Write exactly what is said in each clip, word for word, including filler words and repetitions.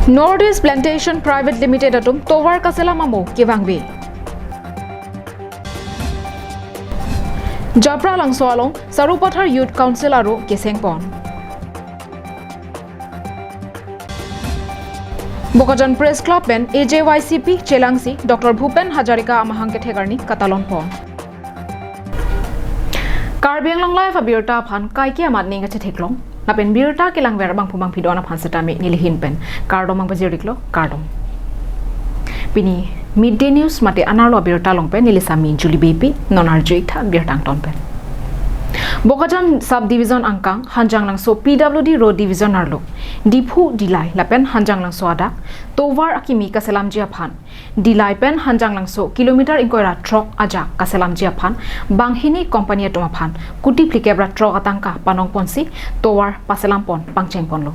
North East Plantation Private Limited atum tovar kaselam amo kevangve. Japralangso along Sarupathar Youth Council aro kesengpon. Bokajan Press Club pen A J Y C P chelangsi Doctor Bhupen Hazarika amahang kethek arni katalonpon. Karbi Anglong Live abirta aphan kaike amat ning kachetheklong. Lapen birta kelangver abangphu bangphi do-an aphan setame nelihin pen kardom nangpajir-iklo, kardom. Pini Midday News mate anerlo abirta along pen neli Sami Julie Beypi, non arju-ik tha birta angton pen. Bokajan Sub Division angkang Hanjanglangso P W D Road Division arlo Diphu Dillai lapen Hanjanglangso adak tovar akimi kaselamji aphan Dillai pen Hanjanglangso kilometer ingkoi ra throk ajak kaselamji aphan banghini company atum aphan kuti phlikep ra throk atangka panongponsi tovar paselampon pangchengponlo.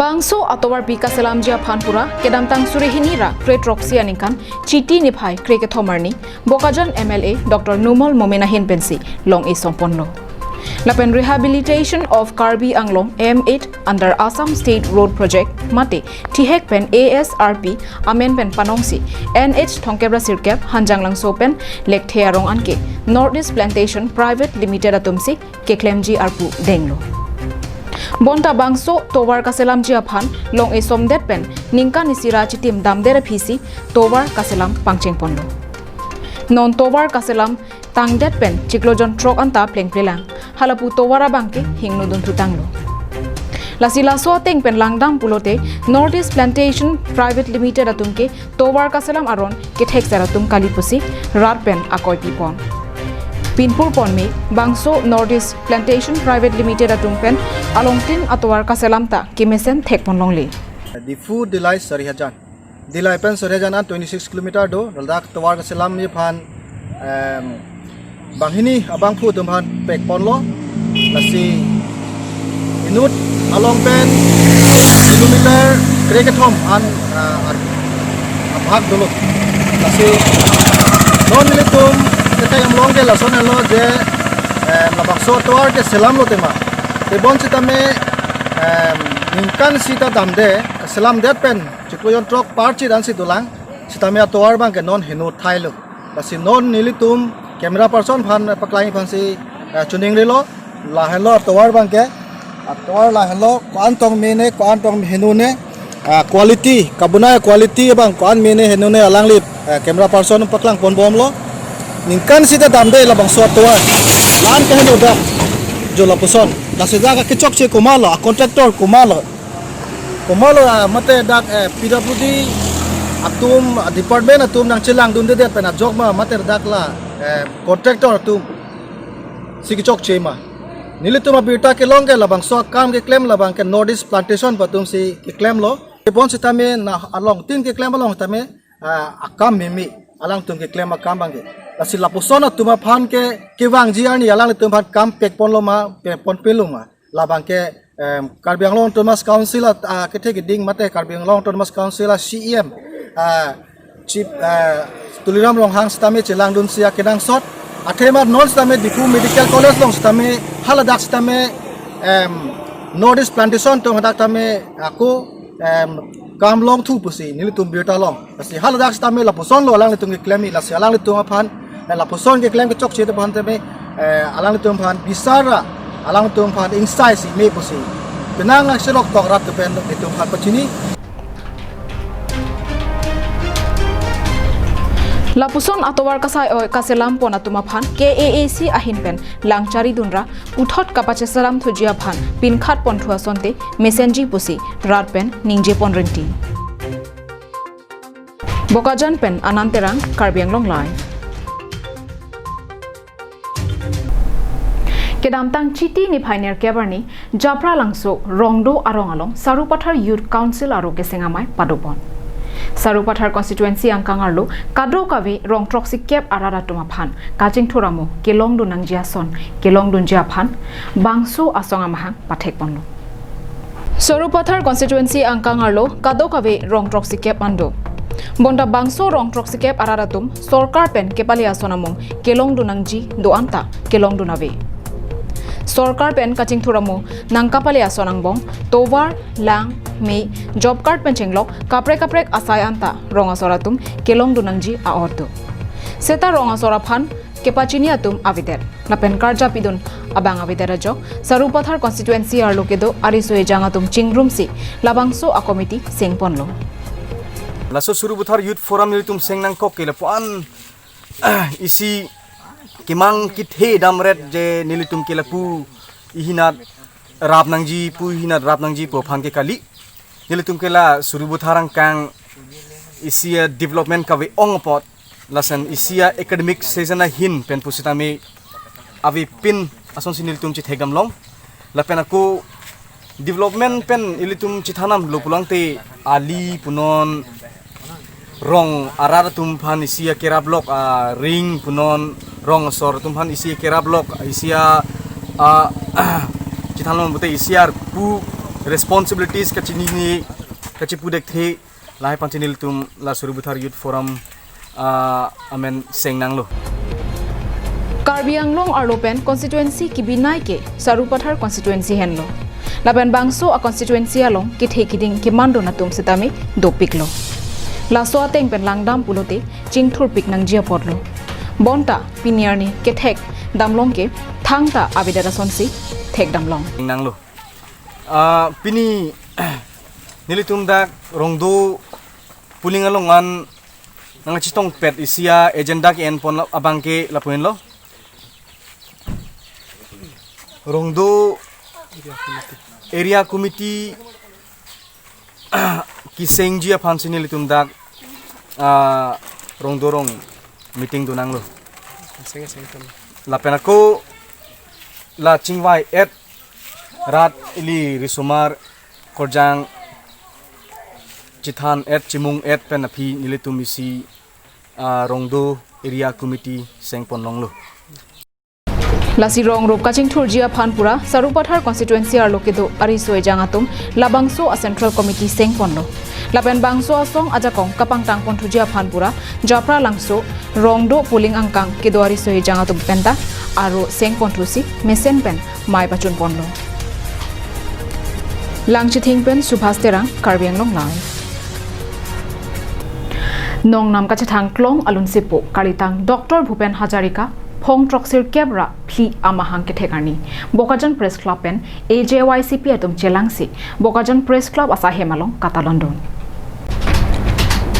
Bangso atovarpi kaselamji aphan pura kedamtang suri hini ra kre throksi aningkan Chiti niphai kre kethom arni Bokajan M L A Doctor Numal Momin ahin pensi long-e somponlo. Lapen Rehabilitation of Karbi Anglong M eight under Assam State Road Project mate thihek pen A S R P amen pen panongsi N H thomkep ra sirkep Hanjanglangso pen Lekthe arong anke North East Plantation Private Limited atumsi keklemji arpu denglo. Bonta bangso tovar kaselamji aphan long-e somdet pen ningkan isi ra chitim damdet aphisi tovar kaselam pangchengponlo. Non tovar kaselam tangdet pen chiklo jon throk anta plengplelang. Halapu tovar abangke hingno dunthutanglo. Lasi laso ateng pen langdam pulote North East Plantation Private Limited atumke tovar kaselam aron kethekser atum kali pusi rat pen akoi pipon. Pinpurponme bangso North East Plantation Private Limited atum pen alongtin atovar kaselam ta kemesen thekponlongle. Diphu Dillai Sarihajan. Dillai pen Sarihajan an twenty six kilometer do, ladak tovar kaselamji aphan, em, banghini abangphu atum aphan pekponlo, lasi inut along pen kilometer kre kethom an, ah, ar-, abhag dolo. Lasi non nelitum kethek damlong ke lason helo je, em, labangso tovar keselamlo tema. Tebon sitame, em, ningkan sita damde, kaselamdet pen chiklo jon throk parchit ansi dolang, sitame atovar abangke non heno thailo. Lasi non nelitum camera person aphan paklang aphansi, eh, chuning rilo, lahenlo atovar abangke, atovar lahenlo, ko-an tong mene, ko-an tong henone, ah, quality, kabonai quality abang ko-an mene henone alangli, eh, camera person paklangponbomlo, ningkan sita damde labangso atovar, la-an keheno dak, jo lapuson, lasi dak kechokche komatlo, a contractor komatlo, komatlo, ah, mate dak, eh, P W D atum, ah, department atum nangchelangdundedet pen ajok ma mate dak la, eh, contractor atumsi kechokche ma. Nelitum abirta kelong ke labangso akam keklem labangke North East Plantation pu atumsi keklemlo. Tebon sitame na alongtin keklem along tame, ah, akam meme alangtum keklem akam abangke. Lasi lapuson atum aphan ke kevangji arni alanglitum aphan kam pekponlo ma, pekponpelo ma. Labangke, em, Karbi Anglong Autonomous Council a, a, kethe keding mate Karbi Anglong Autonomous Council a C E M, a, Chief, a, Tuliram Ronghang sitame chelangdunsi akenangsot. Athema non sitame Diphu Medical College along sitame haladak sitame, em, North East Plantation atum hadak tame ako, em, kam longthu pusi nelitum birta long. Lasi haladak sitame lapusonlo alanglitum keklem-i, lasi alanglitum aphan, eh, lapuson keklem kechokche aphan tame, eh, alanglitum aphan bisar ra, alanglitum aphan ingsaisi me pusi penang aserok tok rat kepen itum aphan pachini. Lapuson atovar kasai-oi kaselampon atum aphan K A A C ahin pen lang charidun ra puthot kapacheselamthuji aphan pinkhatponthu asonte mesenji pusi rat pen ningjeponrinti. Bokajan pen Anand Terang, Karbi Anglong Live. Kedamtang Chiti niphai nerkep arni Japralangso Rongdo arong along Sarupathar Youth Council aro keseng amei padopon. Sarupathar constituency angkang arlo kadokave rong throksi kep arat atum aphan kachingthur amo kelongdun nangji ason kelongdunji aphan bangso asong amahang pathekponlo. Sarupathar constituency angkang arlo kadokave rong throksi kep an do. Bonta bangso rong throksikep arat atum sorkar pen kepale ason amung kelongdun nangji do-an ta kelongdun ave. Sorkar pen kachingthur amo nangkapale ason angbong tovar, lang, me, job card pen chenglok kaprek kaprek asai anta rong asor atum kelongdun nangji a-order. Seta rong asor aphan kepachini atum avedet. Lapen karja pidun abang avedet ajok Sarupathar constituency arlo kedo ariso ejang atum chingrumsi labangso a-committee sengponlo. Laso Sarupathar Youth Forum nelitum seng nangkok ke lapu-an isi kemang kethe damret je nelitum ke lapu ihinat rap nangji pu ihinat rap nangji pu aphan ke kali. Nelitum ke la Sarupathar angkang isi a-development kave-ong apot lason isi a-academic session ahin pen pusitame avepin asonsi nelitum chethekdamlong. Lapen ako development pen ilitum chethandamlo pulote ali punon rong arat atum aphan isi a-kerap lok a-ring punon rong asor atum aphan isi a-kerap lok isi a, a, chethandam pute isi arpu responsibilities kachinine kachipu dekthe lahai aphansi nelitum la Sarupathar Youth Forum, ah, amen seng nanglo. Karbi Anglong arlo pen constituency kebinai ke Sarupathar constituency henlo. Lapen bangso a-constituency along kethe keding kemandun atum sitame dopiklo. Laso ateng pen langdam pulote chingthurpik nangji apotlo. Bonta pini arni kethekdamlong ke thangta avedet asonsi thekdamlong. Nanglo. Ah, pini nelitum dak Rongdo polling along an nangchetongpet isi a-agenda ke-enpon abang ke lapu henlo. Rongdo Area Committee kesengji aphansi nelitum dak, ah, Rongdo rong meeting dun nanglo. Seng, seng, seng. Lapen ako la chingvai-et rat ili risomar korjang chethan-et chimung-et pen aphi nelitum isi, ah, Rongdo Area Committee sengponlonglo. Lasi rong rup kachingthurji aphan pura Sarupathar constituency arlo kedo ariso ejang atum labangso a-central committee sengponlo. Lapen bangso asong ajakong kapangtangponthuji aphan pura Japralangso Rongdo polling angkang kedo ariso ejang atum penta aro sengponthusi mesen pen mei pachunponlo. Langchithing pen Subhas Terang, Karbi Anglong Live. Nongnam kachethang klong alun sipo kalitang Doctor Bhupen Hazarika phong throksirkep ra phli amahang kethek arni Bokajan Press Club pen A J Y C P atum chelangsi Bokajan Press Club asai hem along katalondun.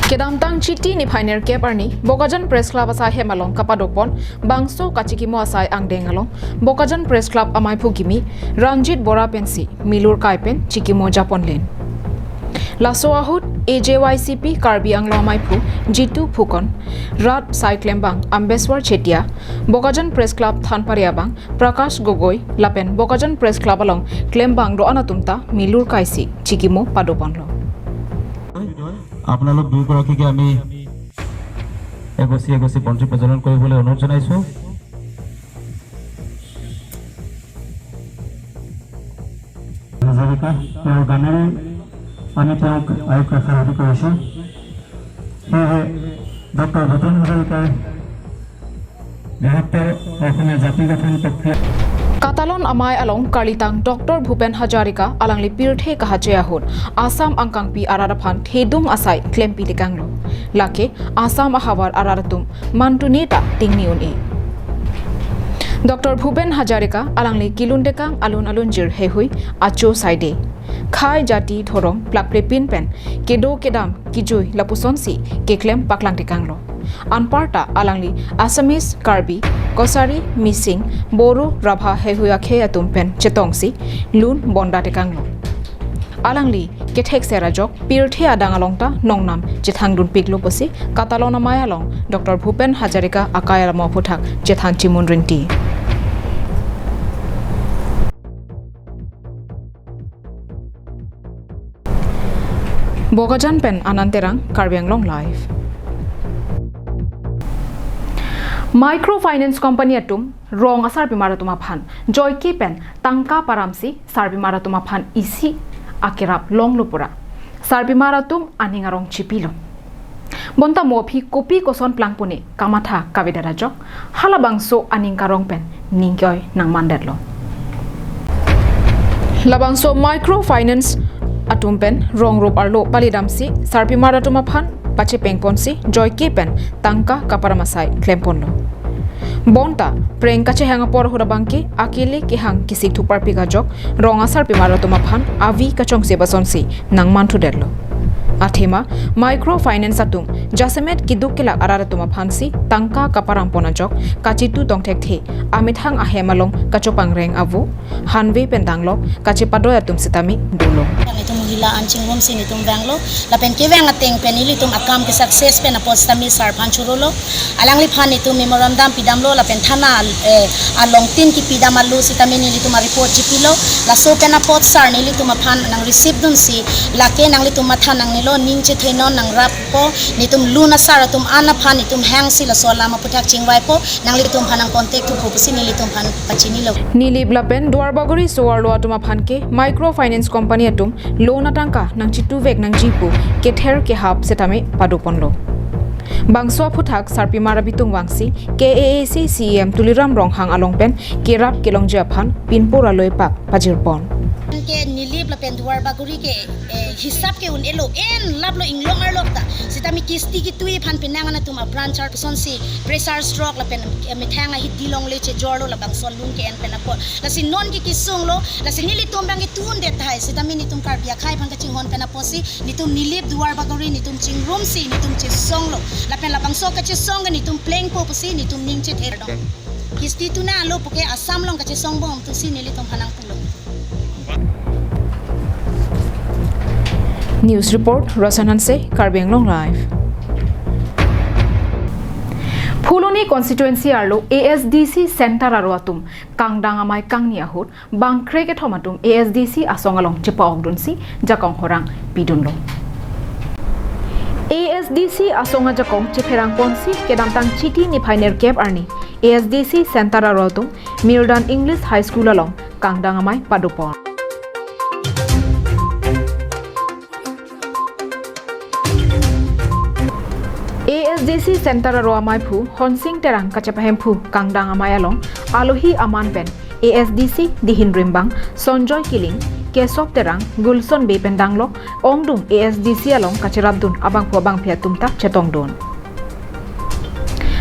Kedamtang Chiti niphai nerkep arni Bokajan Press Club asai hem along kapadopon bangso kachikimo asai angdeng along Bokajan Press Club amaiphu kimi Ranjit Bora pensi milur kai pen chikimo japonlen. Laso ahut A J Y C P Karbi Anglong amaiphu Jitu Phukon, rat sai klembang Ambeswar Chetia, Bokajan Press Club thanpari abang Prakash Gogoi lapen Bokajan Press Club along klembang do-an atum ta milur kaisi chikimo padoponlo. আপোনালোক দুয়োগৰাকীকে আমি এগছি এগছি বন্তি প্ৰজ্বলন কৰিবলৈ অনুৰোধ জনাইছোঁ। হাজৰিকা, তেওঁৰ গানেৰে আমি তেওঁক আয়ুস আশা কৰিছোঁ। সেয়েহে ডক্টৰ ভূপেন হাজৰিকাৰ বৃহত্তৰ অসমীয়া জাতি গঠন প্ৰক্ৰিয়া। Katalon amei along kalitang Doctor Bhupen Hazarika alangli pirthe kahache ahut Assam angkangpi arat aphan thedung asai klempi tekanglo. Lake Assam ahavar arat atum mantune ta tingni un-e. Doctor Bhupen Hazarika alangli kelun tekang alun alunjir heihui acho saide. Khei jati dhorom plakplepin pen kedo kedam kejui lapusonsi keklem paklang tekanglo. Anparta alangli Assamese, Karbi, Kachari, Mising, Bodo, Rabha heihui akhei atum pen chetongsi lun bonda tekanglo. Alangli kethekser ajok pirthe adang along ta nongnam chethangdunpiklo pusi katalon amei along Doctor Bhupen Hazarika akai alamo aphuthak chethang chimun rinti. Bokajan pen Anand Terang, Karbi Anglong Live. Microfinance company atum rong asarpimar atum aphan joike pen tangka paramsi sarpimar atum aphan isi akerap longlo pura sarpimar atum aning arong chipilo. Bonta mo aphi kopi koson plangpo ne kamatha kavedet ajok halabangso aning karong pen ning ke-oi nangmandetlo. Labangso microfinance atum pen rong rup arlo palidamsi sarpimar atum aphan pachepengponsi joike pen tangka kaparam asai klemponlo. Bonta preng kachehang apor ahut abangke akele kehang kisik thuparpik ajok rong asarpimar atum aphan avi kachongse asonsi nangmanthudetlo. Athema microfinance atum jasemet keduk kelak arat atum aphansi tangka kaparampon ajok kachitu tongthekthe amethang ahem along kachopangreng avo hanve pen danglok kachepadoi atum sitame dolo. Netum mohila an chingrumsi netum vanglo, lapen kevang ateng pen nelitum akam ke success pen apot sitame sar aphan chorolo. Alangliphan netum memorandum pidamlo lapen thana, eh, along tin kipidam alo sitame nelitum a-report chipilo. Laso pen apot sar nelitum aphan nang receive dunsi, lake nanglitum matha nangnelo, ning chethainon, nangrappo, netum lun asar atum an aphan netum hangsi laso alam aphuthak chingvaipo, nanglitum aphan nang contact thupo pusi nelitum aphan pachinilo. Nilip lapen Duarbagori so-arlo atum aphan ke microfinance company atum loan atangka nangchituvek nangji pu kether kehap sitame padoponlo. Bangso aphuthak sarpimar abitung vangsi K A A C C E M Tuliram Ronghang along pen kerap kelongji aphan pinpur aloipak pajirpon. Ke Nilip lapen Duarbagori ke, eh, hisap ke un-elo, en laplo inglong arlok ta. Sitame kisti kitui aphan penang anatum a-branch arpusonsi pressure stroke lapen, eh, methang ahidi longle chejorlo labangso lun ke-en pen apot. Lasi non ke kesunglo, lasi nelitum abang ke tundet tahai, sitame netum Karbi akhei aphan kachinghon pen apotsi, netum Nilip Duarbagori netum chingrumsi, netum chesonglo. Lapen labangso kachesong ke netum plengpo pusi, netum ning chether dong. Kisti tuna alo puke Assam along kachesong bom tusi nelitum aphan nangpulo. News report, Rosan Hanse, Karbi Anglong Live. Phuloni constituency arlo A S D C center aro atum kangdang amei kangni ahut bangkre kethom atum A S D C asong along chepa-okdunsi jakong horang pidunlo. A S D C asong ajakong chepherangponsi kedamtang Chiti niphai nerkep arni A S D C center aro atum Mirdan English High School along kangdang amei padopon. A S D C center aro ameiphu Honsing Terang kachepahemphu kangdang amei along alohi aman pen A S D C dihin rimbang Sonjoy Killing, Kesop Terang, Gulson Bey pen danglok ongdung A S D C along kacherapdun abangphu abangphi atum ta chetongdun.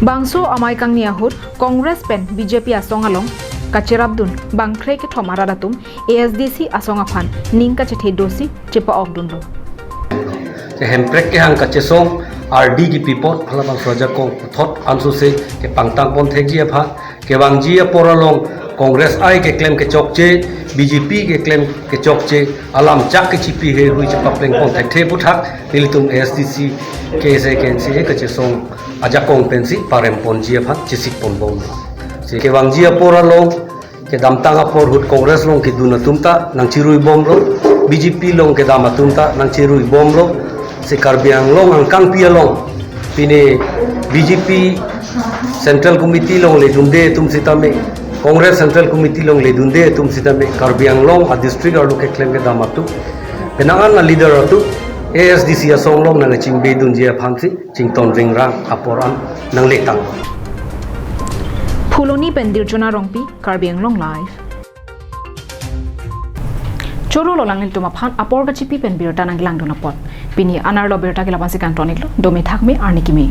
Bangso amei kangni ahut Congress pen B J P asong along kacherapdun bangkre kethom arat atum A S D C asong aphan ning kachethe dosi chepa-okdunlo. Hemprek kehang kachesong ardi kipipot halabangso ajakong puthot ansose kepangtangpon thekji aphan, kevangji apor along Congress ai keklem kechokche, B J P keklem kechokche alam chak kechipi heihui chepaplengpon thekthe aphuthak nelitum A S D C, K S A, K N C A kachesong ajakong pensi paremponji aphan chesikponbom. Si kevangji apor along kedamtang apor ahut Congress along kedun atum ta nangchiruibomlo, B J P along kedam atum ta nangchiruibomlo. Si Karbi Anglong angkangpi along pine B J P Central Committee along ledunde atum sitame, Congress Central Committee along ledunde atum sitame, Karbi Anglong a-district arlo keklem kedam atum, penang an a-leader atum A S D C asong along nangchingbe dunji aphansi chington ringrang apor an nangletang. Phuloni pen Dirjona Rongpi, Karbi Anglong Live. Choro lo lang nelitum aphan apor kachipi pen birta nanglangdun apot. Pini anerlo birta ke la-ansi kangton-iklo, dome thakme arni kimi.